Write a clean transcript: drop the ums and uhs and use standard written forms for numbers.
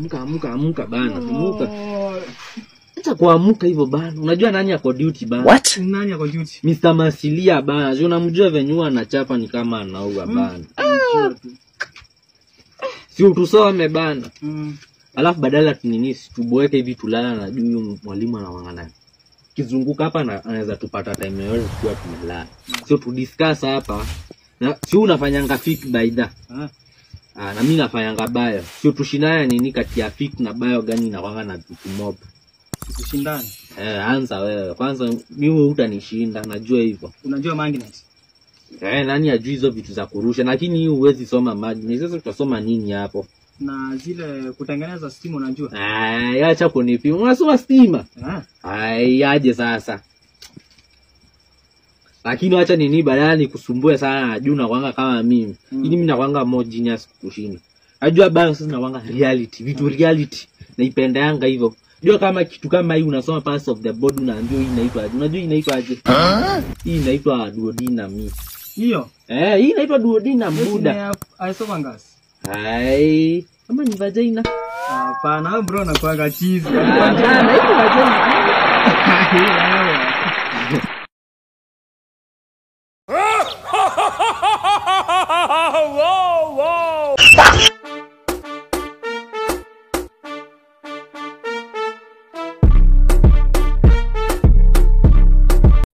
Amka, amka, amka bana, amka. Acha kuamka hivyo bana. Unajua nani ako duty bana? What? Nani ako duty? Mr. Masilia bana. Si unamjua venye huwa anachapa ni kama anaua bana. Si utusome bana. Alafu badala tunini tuboeke hivi tulala na juu huyu mwalimu anawangana. Kizunguka hapa na anaweza tupata time yoyote tukiwa tumelala. Sio tu discuss hapa. Na si unafanyanga fik by the. Ah, na mimi nafanyanga bio. Sio tushindane nini kati ya fik na bio gani inakwanga na vitu mob. Tushindane. Anza wewe. Kwanza mimi hutanishinda, najua hivyo. Unajua magnet? Nani ajui hizo vitu za kurusha, lakini hii huwezi soma magnet. Sasa tutasoma nini hapo? Na zile kutengeneza stima unajua? Ai, acha kunipima. Unasoma stima? Ai, aje sasa. Lakini acha nini badala nikusumbue sana, najua nakuanga kama mimi. Ili mimi nakuanga more genius kukushinda. Najua bado sasa nakuanga reality, vitu reality. Naipenda Yanga hivyo. Unajua kama kitu kama hii unasoma parts of the body unaambiwa hii inaitwa aje. Unajua hii inaitwa aje? Hii inaitwa duodenum. Hiyo? Hii inaitwa duodenum buda. Esophagus. Ai, kama ni vagina. Hapana, bro nakuanga cheese. Hapana, hii ni vagina.